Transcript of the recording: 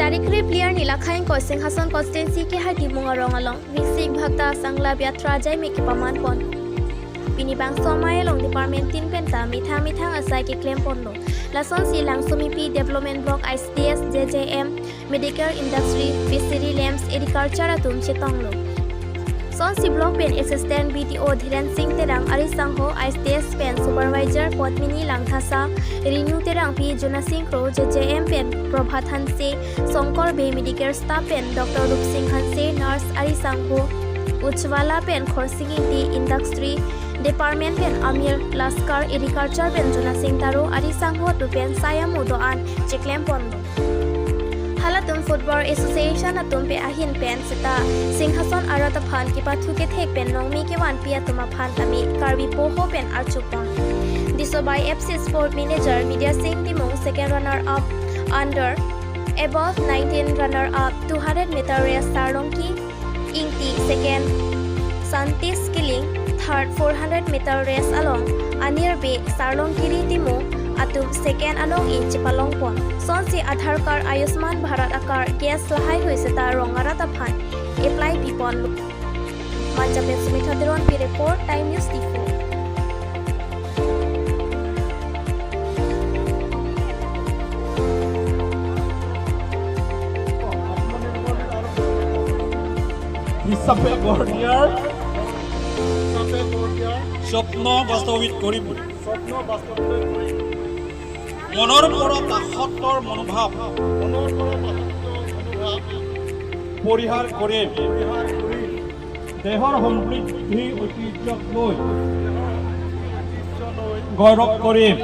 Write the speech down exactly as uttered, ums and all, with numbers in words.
Tarik krep Lir nilakhain ko Singhason constituency Kehai Timung arong along Visik Bhakta Sanglab Yatra Jaime kepaman pon. Pini bangso amei along department tin pen ta methang methang asai keklem ponlo. Lasonsi Langsomipi Development Block I C D S, J J M, Medical Industry, Fishery Lamps, Agriculture atum chetonglo. Sonsi Block pen Assistant B D O Dhiren Singh Terang ari sangho, I C D S pen Supervisor Potmini Langthasa, Rinu Terangpi, Jonasing Kro, J J M pen Prabhat Hanse, Songkor Bey, Medical Staff pen Doctor Rupsing Hanse, Nurse ari sangho, Ujwala pen Khorsing Ingti, Industry Department pen Amir Laskar, Agriculture pen Jonasing Taro ari sangho atum pen sai amo do-an cheklem ponlo. Halatum Football Association atum pen ahin pen seta Singhason arat aphan kepathu kethek pen nongmi kevanpi atum aphan tame Karbi Poho pen archupon. Disobai F C Sport Manager Bidya Singh Timung, second runner up under above nineteen runner up two hundred meter race Sarlongki Ingti, second Santis Killing, third four hundred meter race along Anir Bey, Sarlongkiri Timung atum second anong-i chepalongpon. Sonsi Aadhaar card, Ayushman Bharat a-card, gas lahaihui seta rong arat aphan apply piponlo. Mancha pen Sumitha Teronpi report, Time News T four. হিচাপে গঢ় দিয়াৰ হিচাপে গঢ় দিয়াৰ স্বপ্ন বাস্তৱায়িত কৰিম। স্বপ্ন বাস্তৱায়িত কৰিম। মনৰ পৰা দাসত্বৰ মনোভাৱ মনৰ পৰা দাসত্ব মনোভাৱ পৰিহাৰ কৰিম। পৰিহাৰ কৰি দেশৰ সমৃদ্ধি ঐতিহ্যক লৈ ঐতিহ্যলৈ গৌৰৱ কৰিম।